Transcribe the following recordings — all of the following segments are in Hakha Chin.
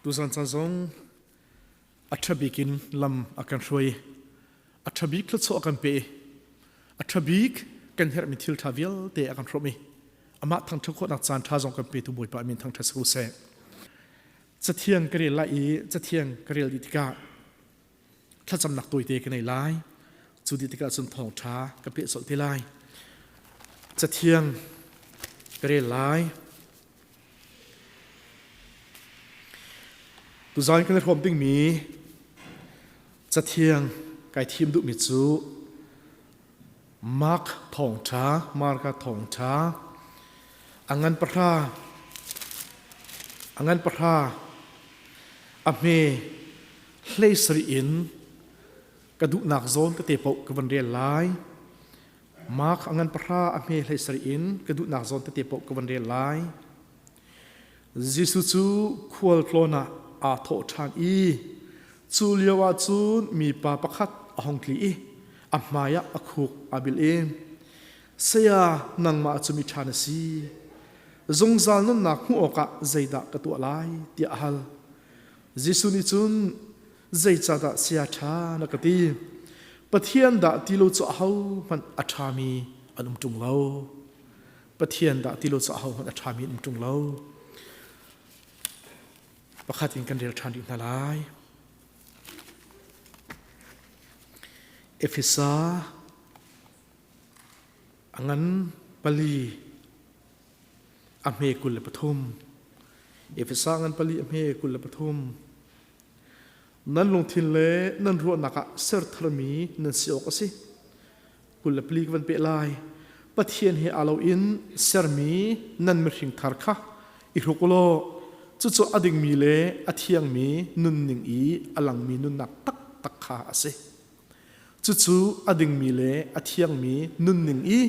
Tuzan caan zong a ṭhabik in lam a kan hruai. A ṭhabik thluachuah a kan pe. A ṭhabik kan herhmi thil ṭha vialte a kan hrawmh i amah thangṭhat khawhnak caan ṭha zong kan petu Bawipa min thangṭhat si ko seh. Cathiang ka rel lai i cathiang ka rel dih tikah thlacamnak tawite ka nei lai. Cu dih tikah cun thawngṭha ka peh colh te lai. Cathiang ka rel lai. Tuzaan kan i hrawm dingmi cathiang kai thim duhmi cu Mark thawngṭha, Marka thawngṭha, a ngan pahra, a ngan pahra, a hme hlei sarih in ka duhnak zawn tete paoh ka van rel lai. Mark a ngan pahra a hme hlei sarih in ka duhnak zawn tete paoh ka van rel lai. Jesuh cu khualtlawn ah aa thawh ṭhan i cu lio ah cun mipa pakhat a hung tli i a hmai ah a khuk aa bil i, Saya, nangmah cu miṭha na si. Zungzal nunnak hmuh awkah zeidah ka tuah lai? tiah a hal. Jesuh nih cun, Zeicahdah saya ṭha na ka ti? Pathian dah ti lo cu ahohmanh a ṭhami an um ṭung lo. Pathian dah ti lo cu ahohmanh a ṭhami an um ṭung lo. Pakhat in kan rel ṭhan rih hna lai. Efesa a ngan pali a hme 23. Efesa ngan pali a hme 23. Nan lungthin le nan ruahnak ah ser tharmi nan si awk a si. 24 ka van peh lai. Pathian he aa lo in sermi nan mihring thar kha i hruk u law cucu a dingmi le a thiangmi nunning i a langmi nunnak taktak kha a si. Cucu a dingmi le a thiangmi nunning i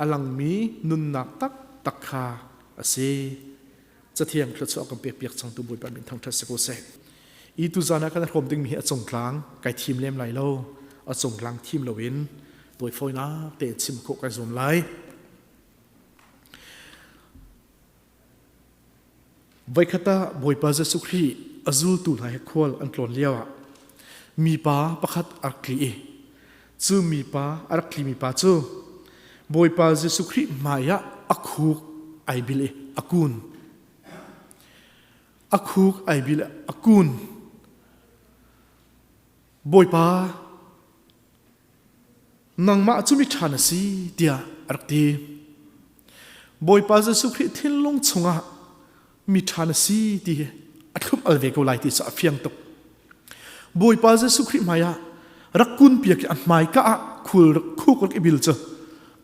a langmi nunnak taktak kha a si. Cathiang thluachuah kan pekpiak cangtu Bawipa min thangṭhat si ko seh. I tuzan ah kan hrawm dingmi hi a cungtlang kai thim lem lai lo. A cungtlang thim loin tawifawinak tein chim khawh kai zuam lai. Voikhat ah Bawipa Jesuh Khrih a zultu hna he khual an tlawn lio ah mipa pakhat a rak tli i cu mipa a rak tlimi pa cu Bawipa Jesuh Khrih hmai ah a khuk ai bil i a kun. A khuk ai bil a kun. Bawipa, nangmah cu miṭha na si tiah a rak ti. Bawipa Jesuh Khrih thinlung chungah miṭha na si ti hi a thlum al ve ko lai ti cu a fiang tuk. Bawipa Jesuh Khrih hmai ah rak kun piak i a hmaika ah khul khuk rak i bil cu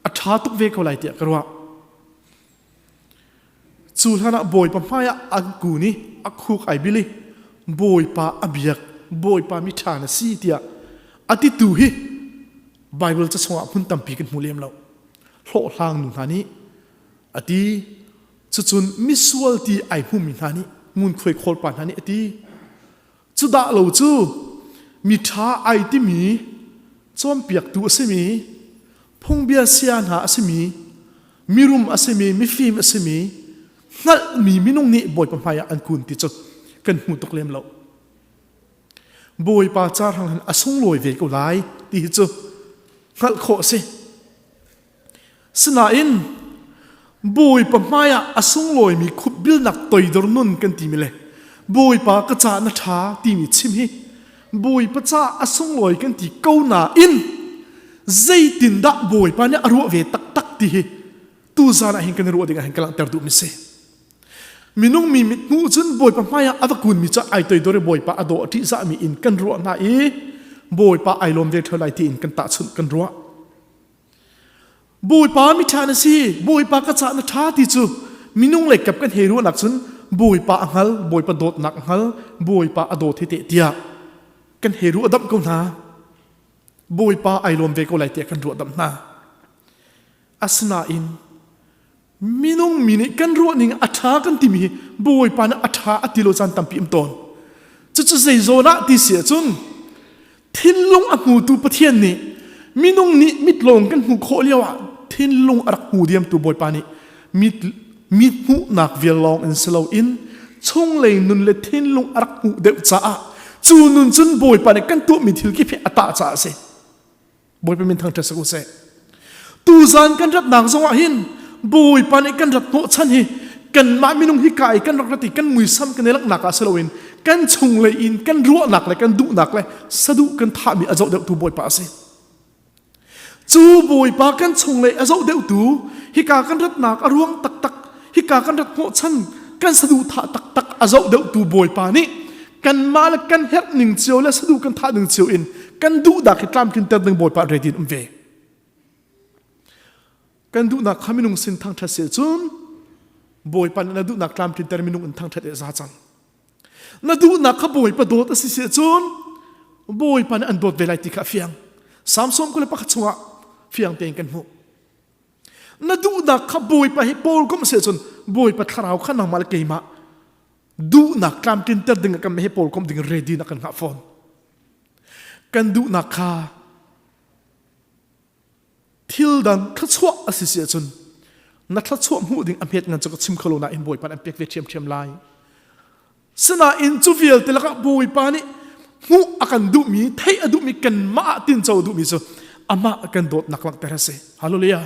a ṭha tuk ve ko lai tiah ka ruah. Cu hlan ah Bawipa hmai ah an kun i a khuk ai bil i Bawipa a biak, Bawipa miṭha na si tiah a titu hi Baibal ca chungah hmun tampi kan hmu lem lo. Hlawhhlang nu hna nih a ti. Cucun misual ti ai hmumi hna nih ngunkhuai khawlpa hna nih a ti. Cu dah lo cu miṭha ai timi cawnpiaktu a simi phungbia sia hna a simi mirum a simi mifim a simi hngalhmi minung nih Bawipa hmaiah an kun ti cu kan hmu tuk lem lo. Bawipa car hang hin a sunglawi ve ko lai ti hi cu hngalh khawh a si. Sinain Bawipa hmaiah a sunglawimi khupbilnak toidor nun kan timi le Bawipa ka ca na ṭha timi chim hi Bawipa ca a sunglawi kan ti ko nain zeitindah Bawipa nih a ruah ve taktak ti hi tuzan ah hin kan i ruah ding ah hin ka langhter duhmi si. Minung mi mithmuh cun Bawipa hmaiah a va kunmi cu ai toidor i Bawipa a daw a ṭihzahmi in kan ruah hna i Bawipa ai lawm ve ṭheo lai tiin kan tahchunh kan ruah. Bawipa miṭha na si, Bawipa ka cah na ṭha ti cu minung lei kap kan hei ruahnak cun Bawipa a hngal, Bawipa dawtnak a hngal, Bawipa a dawt hi teh tiah kan hei ruah damh ko hna. Bawipa ai lawm ve ko lai tiah kan ruah damh hna. Asinain minung mi nih kan ruah ning a ṭha kan timi hi Bawipa nih a ṭha a ti lo caan tampi um tawn. Cucu zei zawn ah ti si ahcun thinlung a hmutu Pathian nih minung nih mit lawng kan hmuh khawh lio ah thinlung a rak hmu diamtu Bawipa nih mit mit hmuhnak vial lawng in si loin chunglei nun le thinlung a rak hmuh deuh caah cu nun cun Bawipa nih kan tuahmi thil kip hi a tah caah a si. Bawipa min thangṭhat si ko seh. Tuzan kan ratnak zongah hin Bawipa nih kan rat hnawhchan hi kanmah minung hi ka i kan rak rat i kan muisam kan i langhnak ah si loin kan chunglei in kan ruahnak le kan duhnak le saduh kan thahmi a zoh deuhtu Bawipa a si. Cu Bawipa kan chunglei a zoh deuhtu hika kan ratnak a ruang taktak hika kan rat hnawhchan kan saduhthah taktak a zoh deuhtu Bawipa nih kanmah le kan herh ning cio le saduh kan thah ning cio in kan duhnak hi tlamtlinter ding Bawipa ready in um ve. Kan duhnak kha minung sin thangṭhat seh cun Bawipa nih na duhnak tlamtlinter minung in thangṭhat e za cang. Na duhnak kha Bawipa dawt a si si cun Bawipa nih an dawt ve lai ti kha a fiang. Samson 21 chungah fiang tein kan hmuh. Na duhnak kha Bawipa hi pawl kom seh cun Bawipa thlarau kha nangmah le keimah duhnak tlamtlinter ding kan he pawl kom ding ready na kan hngah fawn. Kan duhnak kha thil dang thluachuah a si si ahcun na thluachuah hmuh ding a hmet ngan cu ka chim kho lo nain Bawipa nih an pek ve ṭhiamṭhiam lai. Sinain cu vialte lakah Bawipa nih hmuh a kan duhmi, theih a duhmi, kanmah ah tinco a duhmi cu amah kan dawtnak langhter a si. Hallelujah.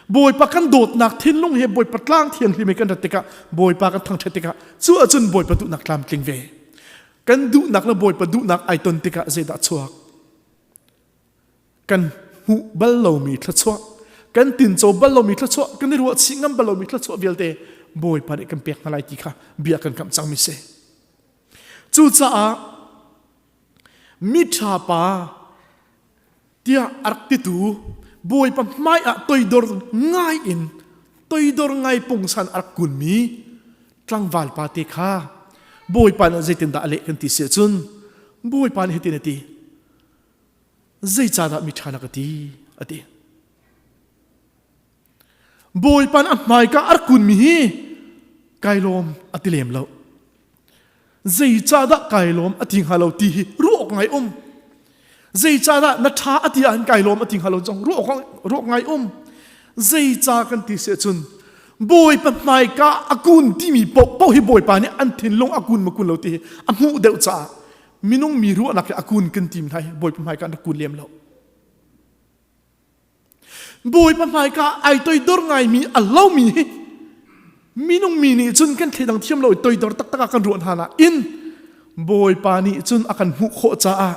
Bawipa kan dawtnak thinlung he Bawipa tlang thianghlim he kan rat tikah Bawipa kan thangṭhat tikah cu ahcun Bawipa duhnak tlamtling ve. Kan duhnak le Bawipa duhnak ai ton tikah zeidah chuak? Kan hmuh bal lomi thluachuah kan tinco bal lomi thluachuah kan i ruahchih ngam bal lomi thluachuah vialte Bawipa nih kan pek hna lai ti kha bia kan kamh cangmi si. Cucaah miṭha pa tiah a rak titu Bawipa hmai ah toidor ngai in toidor ngai pungsan a rak kunmi tlangval pa te kha Bawipa nih zeitindah a leh kan ti si ahcun Bawipa nih hitin a ti zeicahdah miṭha na ka ti a ti Bawipa nih a hmaika a rak kunmi hi kai lawm a ti lem lo zeicahdah kai lawm a ti hnga lo ti hi ruah awk ngai um zeicahdah na ṭha a ti ahhin kai lawm a ti hnga lo zong ruah awk ngai um zeicah kan ti si ahcun Bawipa hmaika a kun timi paoh hi Bawipa nih an thinlung a kun ma kun lo ti hi a hmuh deuh caah minung mi ruahnak hi a kun kan tim hna hi Bawipa hmaika an rak kun lem lo. Bawipa hmaika ai toidor ngaimi a lomi hi minung mi nih cun kan thleidang thiam lo i toidor taktak ah kan ruah hna nain Bawipa nih cun a kan hmuh khawh caah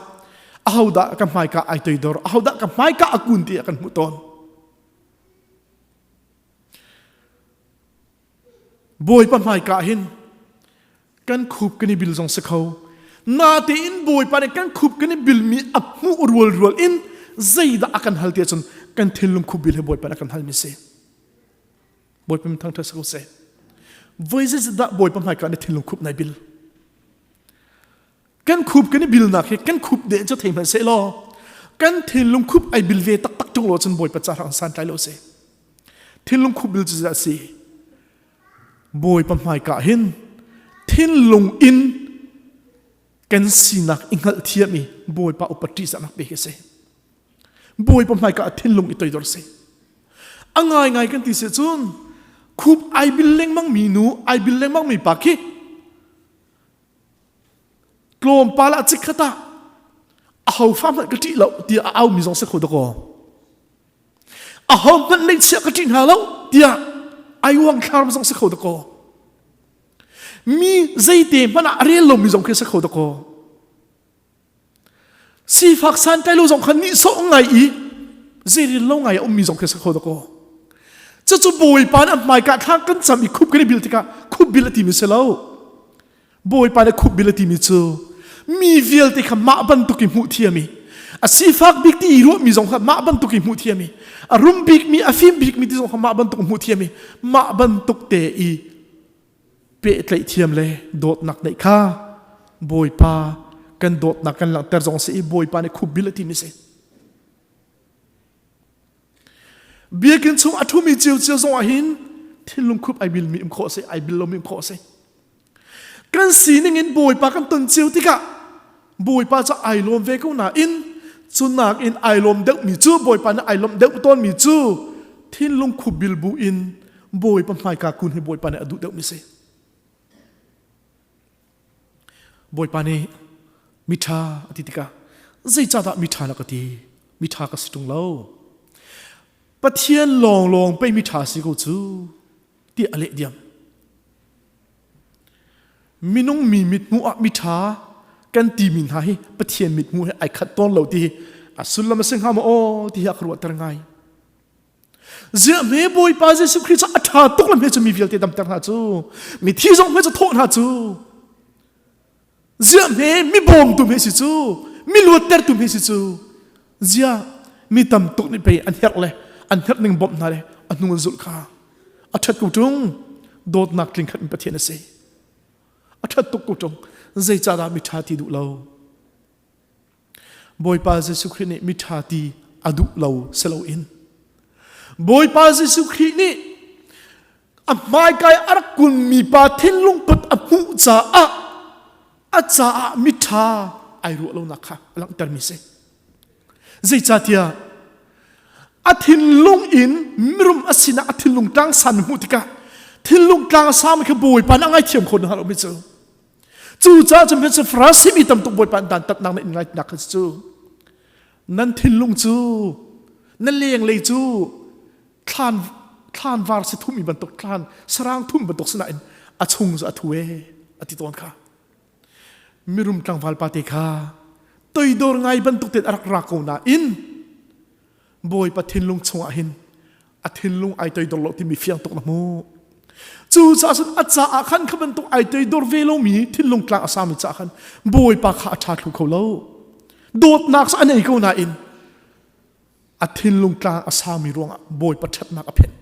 ahodah ka hmaika ai toidor ahodah ka hmaika a kun ti a kan hmuh tawn. Bawipa hmaika hin kan khup kan i bil zong si kho. Natein Bawipa nih kan khup kan i bilmi a hmuh rualrual in zeidah a kan hal ti ahcun kan thinlung khup bil he Bawipa nih a kan halmi si. Bawipa min thangṭhat si ko seh. Voi zeizat Bawipa hmaika na thinlung khup nai bil? Kan khup kan i bilnak hi kan khup deh cu thei hmanh seh law kan thinlung khup ai bil ve taktak ṭung lo cun Bawipa ca hrang santlai lo si. Thinlung khup bil cu zeidah a si? Bawipa hmaika hin thinlung in kan sinak i hngalhthiam i Bawipa upat ṭihzahnak pek a si. Bawipa hmaika ah thinlung i toidor si. A ngaingai kan ti si cun khup ai bil lengmang mi nu, ai bil lengmang mi pa khi tlawmpal ah chikkhat ah aho fa hmanh ka ṭih lo tiah a aumi zong si kho dakaw. Aho hmanh neihchiah ka ṭih hna lo tiah ai uangthlar zong si kho dakaw. Mi zeite hmanh ah a rel lomi zong khi si kho dakaw. Sifak santlai lo zong kha nihsawh ngai i zeirel lo ngai a ummi zong khi si kho dakaw. Cucu Bawipa nih a hmaika thlang kan cam i khup kan i bil tikah khup bil a timi si lo. Bawipa nih khup bil a timi cu mi vialte kha mah bantuk i hmuh thiam i a sifak bik ti i ruahmi zong kha mah bantuk i hmuh thiam i a rum bikmi a fim bikmi ti zong kha mah bantuk hmuh thiam i mah bantuk te i pehtlaih thiam le dawtnak neih kha Bawipa kan dawtnak kan langhter zong si i Bawipa nih khup bil a timi si. Biakinn chung a ṭhumi ciocio zong ah hin thinlung khup ai bilmi um khawh si, ai bil lomi um khawh si. Kan sining in Bawipa kan ton cio tikah Bawipa cu ai lawm ve ko nain cu nakin ai lawm deuhmi cu Bawipa nih ai lawmh deuh tawnmi cu thinlung khup bil bu in Bawipa hmaika kun hi Bawipa nih a duh deuhmi si. Bawipa nih miṭha a ti tikah zeicahdah miṭha na ka ti? Miṭha ka si ṭung lo. Pathian lawnglawng pei miṭha si ko cu tiah a leh diam. Minung mi mithmuh ah miṭha kan timi hna hi Pathian mithmuh he ai khat tawn lo ti hi a sullam a si hnga maw aw ti hi a ka ruahter ngai. Ziah hme Bawipa Jesuh Khrih cu a ṭha tuk le hme cu mi vialte damter hna cu mithi zong hme cu thawh hna cu ziah hme mi bawmtu hme si cu mi luattertu hme si cu ziah mi tam tuk nih pei an herh le an herh ning bawmh hna le a hnu an zulh kha a ṭhat ko ṭung dawtnak tling khat in Pathian a si a ṭhat tuk ko ṭung zeicahdah mi ṭha ti duh lo Bawipa Jesuh Khrih nih miṭha ti a duh lo si loin Bawipa Jesuh Khrih nih a hmaikai a rak kunmi pa thinlung put a hmuh caah a caah miṭha ai ruah lonak kha a langhtermi si. Zeicahtiah a thinlung in mirum a sinah a thinlung tlangsan hmuh tikah thinlung tlang a sami kha Bawipa nih a ngaithiam kho hna lomi cu Cucaah cun hmanh Farasi mi tam tuk Bawipa an dantatnak na in ngaihnak kha cu nan thinlung cu na lenglei cu thlan thlan var si thumi bantuk thlan sarang thum bantuk sinain a chung cu a thu e a ti tawn kha mirum tlangval pa te kha toidor ngai bantuk ten a rak ra ko nain Bawipa thinlung chungah hin a thinlung ai toidor lo timi fiang tuk na hmuh. Cucaah cun a caah khan kha bantuk ai toidor ve lomi thinlung tlang a sami caah khan Bawipa kha a ṭha thlu kho lo. Dawtnak cu a nei ko nain a thinlung tlang a sami ruangah Bawipa ṭhatnak a phenh.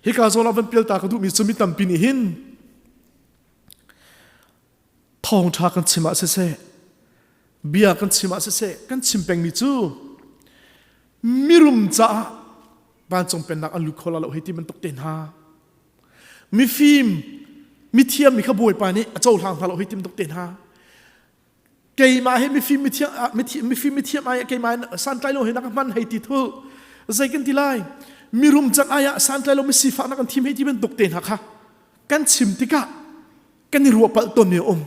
Hika zawn ah van pialta ka duhmi cu mi tampi nih hin Thawngṭha kan chim ah siseh, bia kan chim ah siseh, kan chim pengmi cu mirum caah vancung pennak an lut kho la lo hei ti bantuk te hna. Mifim, mithiam mi kha Bawipa nih a cohlang hna lo hei ti bantuk te hna. Keimah hi mifim mithiam mifim mithiam ai keimah santlai lo he nak hman hei ti thu zei kan ti lai mirum can ai ah santlai lo mi sifak nak kan thim hei ti bantuk te hna kha kan chim tikah kan i ruah palh tawnmi a um.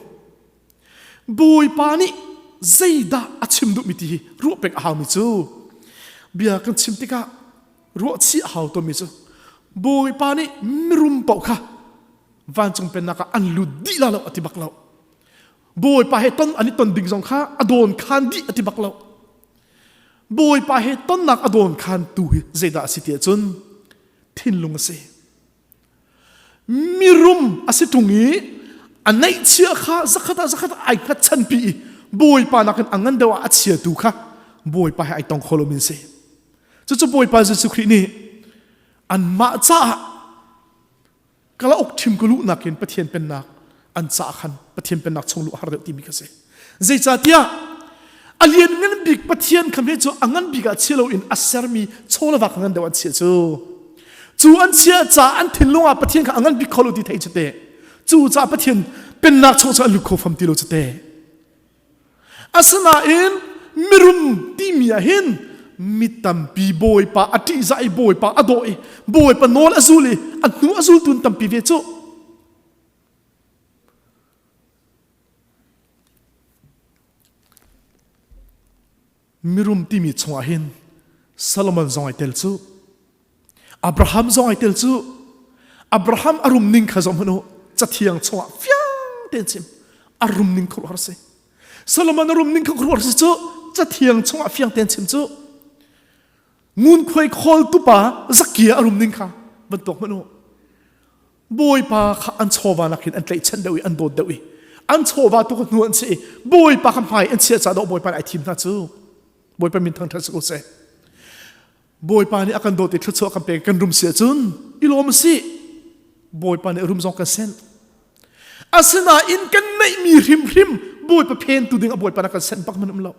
Bawipa nih zeidah a chim duhmi ti hi ruah pek a haumi cu bia kan chim tikah ruah chih a hau tawnmi cu Bawipa nih mirum paoh kha vancung pennak ah an lut dih la lo a ti bak lo. Bawipa he ton an i ton ding zong kha a dawn khan dih a ti bak lo. Bawipa he tonnak a dawn khan tu hi zeidah a si ti ahcun thinlung a si. Mirum a si ṭung i a neihchia kha zakhat ah zakhat ah ai hngatchanpi i Bawipa nakin a ngan deuh ah a chiatu kha Bawipa he ai tong kho lomi an si. Cucu Bawipa Jesuh Khrih nih anmah caah kalauk ṭhim ka luh nakin Pathian pennak an caah khan Pathian pennak chung luh a har deuh timi kha si. Zeicahtiah a lianngan bik Pathian kha hme cu a ngan bik ah chia loin a sermi chaw le va kha ngan deuh an chia cu. Cu an chia caah an thinlung ah Pathian kha a ngan bik kho lo ti thei cu te. Cu caah Pathian pennak chung cu an lut kho fam ti lo cu te. Asinain mirum timi ah hin mi tampi Bawipa a ṭihzah i Bawipa a daw i Bawipa nawl a zul i a hnu a zultu an tampi ve cu. Mirum timi chungah hin Solomon zong ai tel cu. Abraham zong ai tel cu. Abraham a rum ning kha zong hmanh u cathiang chungah fiang tein chim. A rum ning khuaruahhar si. Solomon a rum ning kha khuaruahhar si cu cathiang chungah fiang tein chim cu. Ngunkhuai khawltu pa Zakia a rum ning kha van tuak hmanh u. Bawipa kha an chawva nakin an tlaihchan deuh i an dawt deuh i an chawva tu kha hnu an si i Bawipa kha hmai an chiah caah dawh Bawipa nih ai thim hna cu. Bawipa min thangṭhat si ko seh. Bawipa nih a kan dawt i thluachuah kan pek kan rum si ahcun i lawm si. Bawipa nih rum zong kan senh. Asinain kan neihmi hrimhrim Bawipa phentu ding a Bawipa na kan senh bak man um lo.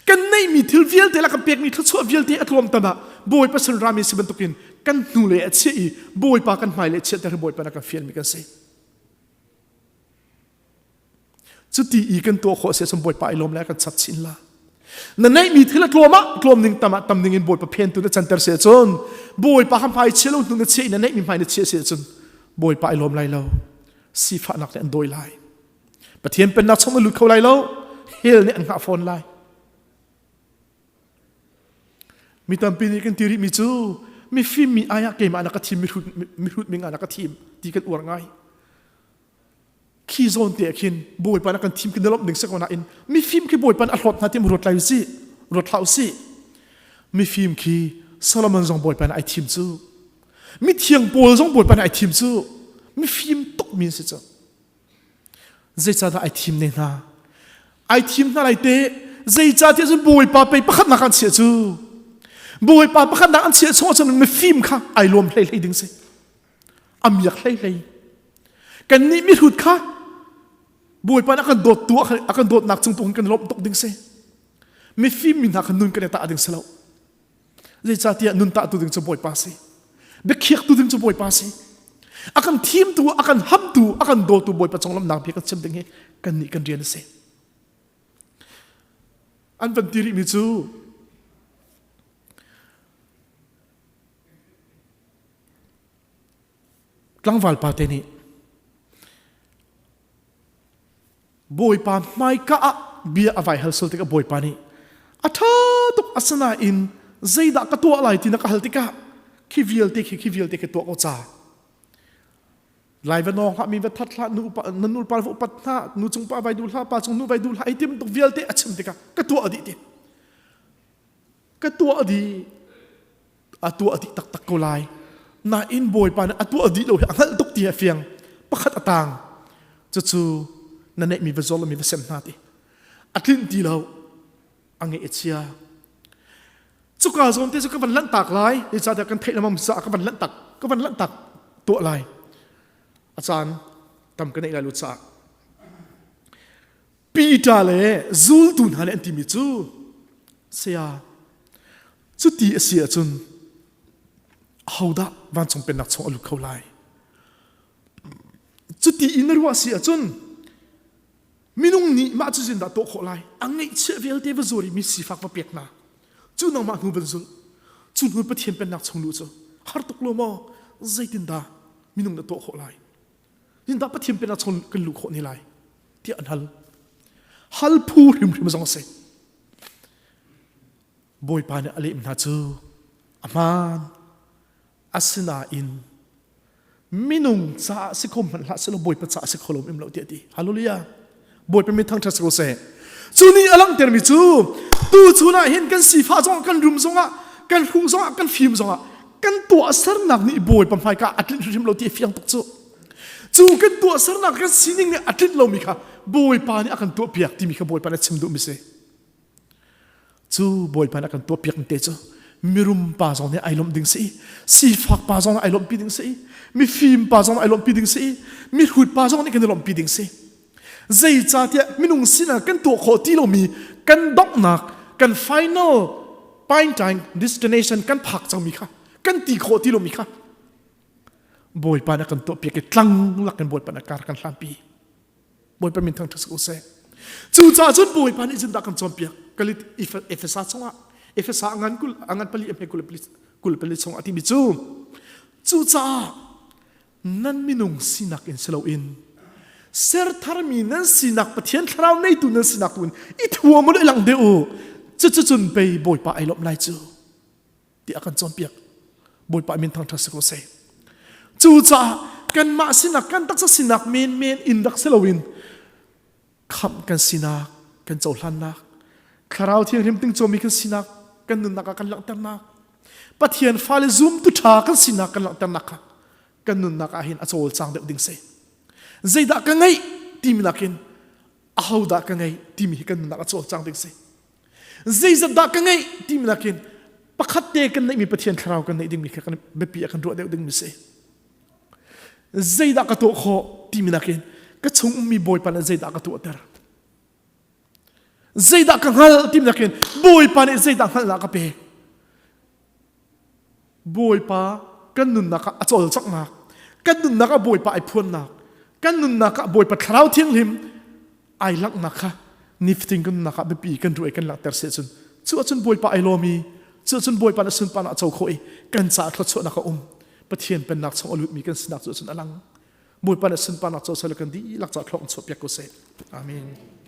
Kan neihmi thil vialte le kan pekmi thluachuah vialte a tlawm tam ah Bawipa sin rami si bantukin kan hnu le a chiah i Bawipa kan hmai le chiahter hi Bawipa na kan fialmi kan si. Cuti i kan tuah khawh si ahcun Bawipa i lawm le kan chap chin la. Na neihmi thil a tlawm ah tlawm ning tam ah tam ning in Bawipa phentu na canter si ahcun Bawipa kha hmai chia lo hnu na chiah i na neihmi hmai na chiah si ahcun Bawipa i lawm lai lo. Sifahnak nih an dawi lai. Pathian pennak chung na lut kho lai lo. Hell nih an hngah fawn lai. Mi tampi nih kan ti rihmi cu mifim mi ai ah keimah na ka thim mihrut mihrut ming ah na ka thim ti kan uar ngai. Khi zawn te ah khin Bawipa na kan thim kan lawmh ding si ko nain mifim khi Bawipa a hlawt hna ti ruat lai usih ruat hlah usih. Mifim khi Solomon zong Bawipa na ai thim cu. Mithiang Paul zong Bawipa na ai thim cu. Mifim tuk mi si cu. Zeicahdah ai thim ne hna? Ai thim hna lai te zeicahtiah cun Bawipa pei pakhatnak an chiah cu. Bawipa pakhatnak an chiah chung ahcun mifim kha ai lawm hlei hlei ding si. A miak hlei hlei. Kannih mihrut kha Bawipa nih a kan dawttu a kan dawtnak cung tu kan lawmh tuk ding si. Mifim mi hna kha nun kan i tah ding si lo. Zeicahtiah nun tahtu ding cu Bawipa si. Biakhiaktu ding cu Bawipa si. A kan thimtu, a kan hamtu, a kan dawtu Bawipa conglamnak bia kan chim ding hi kannih kan rian a si. An van ti rihmi cu tlangval pa te nih Bawipa hmaika ah bia a vai hal sual tikah Bawipa nih a ṭha tuk asinain zeidah ka tuah lai ti na ka hal tikah khi vialte khi khi vialte khi tuah ko ca lai va nawng hlah mi va that hlah nu upa na nu pa va upat hna nu cung pa vai duh hlah pa cung nu vai duh hlah ai tim tuk vialte a chim tikah ka tuah dih ti ka tuah dih a tuah dih taktak ko lai nain bawipa nih a tuah dih lo hi a hngalh tuk ti a fiang pakhat a tang cucu na neihmi va zawl mi va sem hna ti a tlinh ti lo a ngeih a chia cuka zawn te cu ka van lanhtak lai zeicahtiah kan theih lamam caah ka van lanhtak ka van lanhtak tuah lai a caan tam ka neih lai lu caah Peter le zultu hna nih an timi cu saya cuti a si ahcun ahodah vancung pennak chung a lut kho lai cuti in na ruah si ahcun minung nih mah cu zindah tuah khawh lai a ngeihchiah vialte va zuar i mi sifak va pek hna cu nangmah hnu van zulh cu hnu Pathian pennak chung luh cu har tuk lo maw zeitindah minung na tuah khawh lai Zindah Pathian pennak chung kan luh khawh ni lai tiah an hal. Hal phu hrimhrim zong a si. Bawipa nih a leh hna cu a hmaan. Asinain minung caah si kho hmanh hlah selaw Bawipa caah si kho lo im lo tiah ti. Hallelujah. Bawipa min thangṭhat si ko seh. Cu nih a langhtermi cu tu chun ah hin kan sifah zongah kan rum zongah kan hruh zongah kan fim zongah kan tuahsernak nih Bawipa hmaika a tlinh hrimhrim lo ti a fiang tuk cu. Cu kan tuahsernak kan sining nih a tlinh lomi kha Bawipa nih a kan tuahpiak timi kha Bawipa nih a chim duhmi si. Cu Bawipa nih a kan tuahpiak te cu mirum pa zong nih ai lawmh ding si sifak pa zong nih ai lawmhpi ding si mifim pa zong nih ai lawmhpi ding si mihrut pa zong nih kan i lawmhpi ding si zeicahtiah minung sinah kan tuah khawh ti lomi kan donghnak kan final pine time destination kan phak cangmi kha kan ti khawh ti lomi kha Bawipa nih a kan tuahpiak i tlang lakin Bawipa nih kar kan hlanpi Bawipa min thangṭhat si ko seh. Cucaah cun Bawipa nih zindah kan cawnpiak. Kalit Efesa chungah Efesa a ngan kul a ngan pali a hme 24 chungah a timi cu cucaah nan minung sinak in si loin sertharmi nan sinak Pathian thlarau neitu nan sinak tu in i thuam u i lang deuh u cucu cun pei Bawipa ai lawmh lai cu tiah a kan cawnpiak. Bawipa min thangṭhat si ko seh. Cucaah kanmah sinak kan taksa sinak menmen in rak si loin khamh kan sinak kan cohlannak thlarau thianghlim tingcomi kan sinak kan nunnak ah kan langhternak Pathian fale zumtu ṭha kan sinak kan langhternak kha kan nunnak ah hin a cawlcang deuh ding si. Zeidah ka ngeih timi nakin ahodah ka ngeih timi hi kan nunnak a cawlcang ding si. Zeizat dah ka ngeih timi nakin pakhat te kan neihmi Pathian thlarau kan neih dingmi kha kan biapi ah kan ruah deuh dingmi si. Zeidah ka tuah khawh timi nakin ka chung ummi Bawipa nih zeidah ka tuahter. Zeidah ka hngalh timi nakin Bawipa nih zeidah hngalhnak ka pek. Bawipa kan nunnak ah a cawlcanghnak, kan nunnak ah Bawipa ai phuannak, kan nunnak ah Bawipa Thlarau Thianghlim ai langhnak kha nifatin kan nunnak ah biapi kan ruah i kan langhter si ahcun cu ahcun Bawipa ai lawm i cu ahcun Bawipa nih sunparnak a co khawh i kan caah thluachuahnak a um. Pathian pennak chung a lutmi kan sinak cu ahcun a lang. Bawipa nih sunparnak co seh kan dihlak ca thlawk in chuahpiak ko seh. Amen.